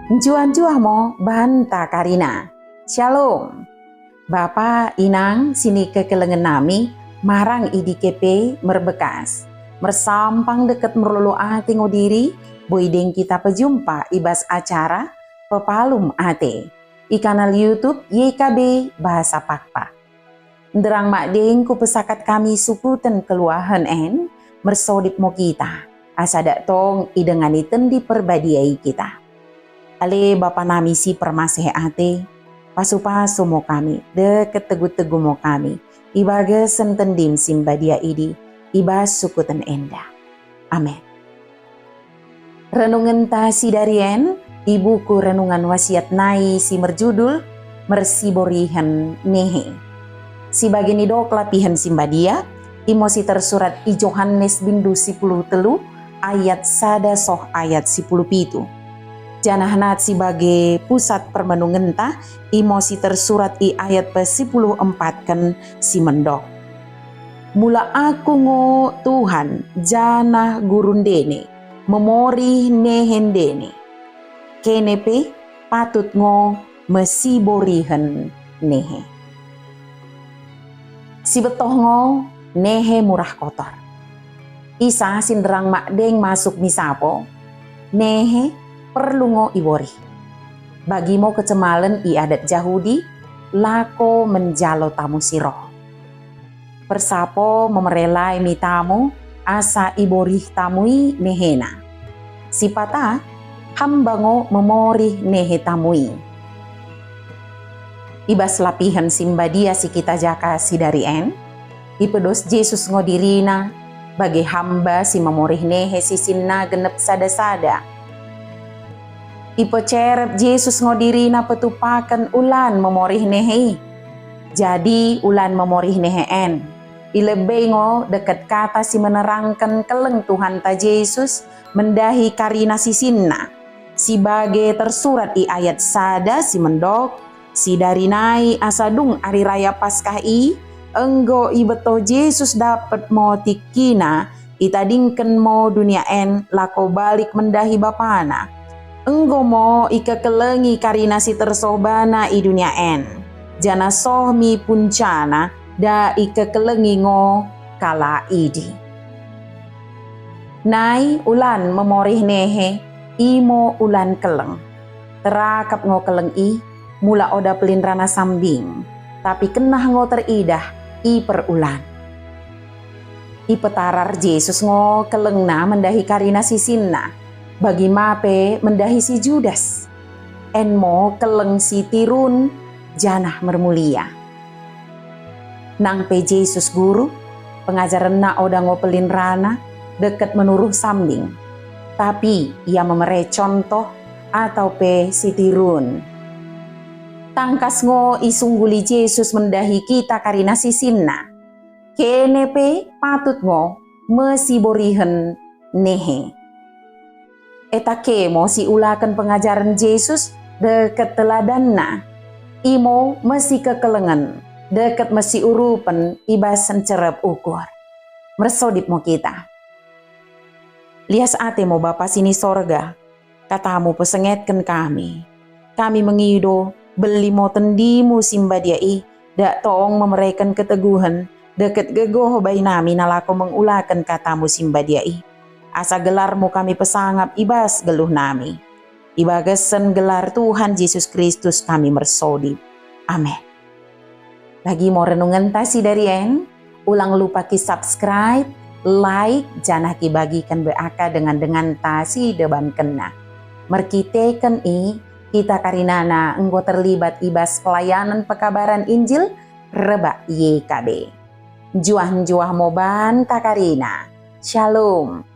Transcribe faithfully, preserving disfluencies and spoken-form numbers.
Njuah-njuah mo banta karina. Shalom. Bapa, inang, sinikekelengen nami, marang i dike pe merbekas. Mersampang dekket merlolo ate ngo diri, boi deng kita pejumpa i bas acara Pepalum Ate i kanal YouTube Y K B Bahasa Pakpak. Nderrang madeng kupesakat kami sukuten kelluahen en, mersodip mo kita, asa dak tong idengani Tendi Perbadia i kita. Ale Bapa nami si permaseh ate, pasu-pasu mo kami, dekket tegu-tegu mo kami, i bagasen Tendim si mbadia idi, i bas sukuten enda. Amen. Renungenta sidari en i buku Renungan Wasiat nai si merjudul Mersiborihen Nehe. Si bage nidok lapihen si mbadia, imo si tersurat i Johanes bindu sipuluh tellu ayat sada soh ayat sipuluh pitu. Janah nat si bage pusat permenungenta, imo si tersurat i ayat pesipuluh empatken si mendok. Mula aku ngo Tuhan janah Guru ndene, memorih nehe ndene. Kene pe patut ngo mesiborihen nehe. Sibettoh ngo nehe murah kotor. Isa si nderrang madeng masuk mi sapo, nehe perlu ngo iborih. Bagi mo kecemalen i adat Jahudi, lako menjalo tamu si roh. Persapo memere lae mi tamu, asa iborih tamu i nehena. Sipata, hamba ngo memorih nehe tamu i. I bas lapihen si mbadia si kita jaka sidari en, ipedos Jesus ngo dirina bage hamba si memorih nehe sisinna gennep sada-sada. Ipecerep Jesus ngo dirina petupaken ulan memorih nehe i. Jadi ulan memorih nehe en, ilebbei ngo dekket kata si menerangken kelleng Tuhanta Jesus mendahi karina sisinna, si bage tersurat i ayat sada si mendok, sidari nai asa dung ari raya Paskah i, enggo ibettoh Jesus dapet mo tikkina, itadingken mo dunia en lako balik mendahi Bapana. Enggo mo ikekelengi karina si tersoh bana i dunia en, janah soh mi puncana dak ikekelengi ngo kalak idi. Nai ulan memorih nehe, imo ulan kelleng. Terakap ngo kelleng i, mula oda pellin rana sambing, tapi kennah ngo teridah i per ulan. Ipetarar Jesus ngo kellengna mendahi karina sisinna, bagi ma pe mendahi si Judas. En mo kelleng si tirun janah mermulia. Nang pe Jesus Guru, pengajarenna oda ngo pellin rana dekket menuruh sambing, tapi ia memere contoh atau pe si tirun. Tangkas ngo isungguli Jesus mendahi kita karina sisinna. Kene pe patut ngo mesiborihen nehe. Eta ke mo siulaken pengajaren Jesus dekket teladanna. Imo mesikekelengen, dekket mesiurupen i bas ncerrep ukur. Mersodip mo kita. Lias ate mo Bapa sini Sorga, katamu pesengetken kami. Kami mengido, belli mo tendimu si mbadia i, dak tong memereken keteguhen, dekket gegoh bai nami nalako mengulaken katamu si mbadia i. Asa gelarmu kami pesangap i bas geluh nami. I bagasen gelar Tuhan Jesus Kristus kami mersodip. Amen. Bagi mo renungenta sidari en, ulang lupa ki-subscribe, like, janah kibagiken be akka dengan-denganta si debankenna. Merkiteken i, kita karinana enggo terlibat i bas pelayanen pekabaran Injil rebbak Y K B. Njuah-njuah mo banta karina. Shalom.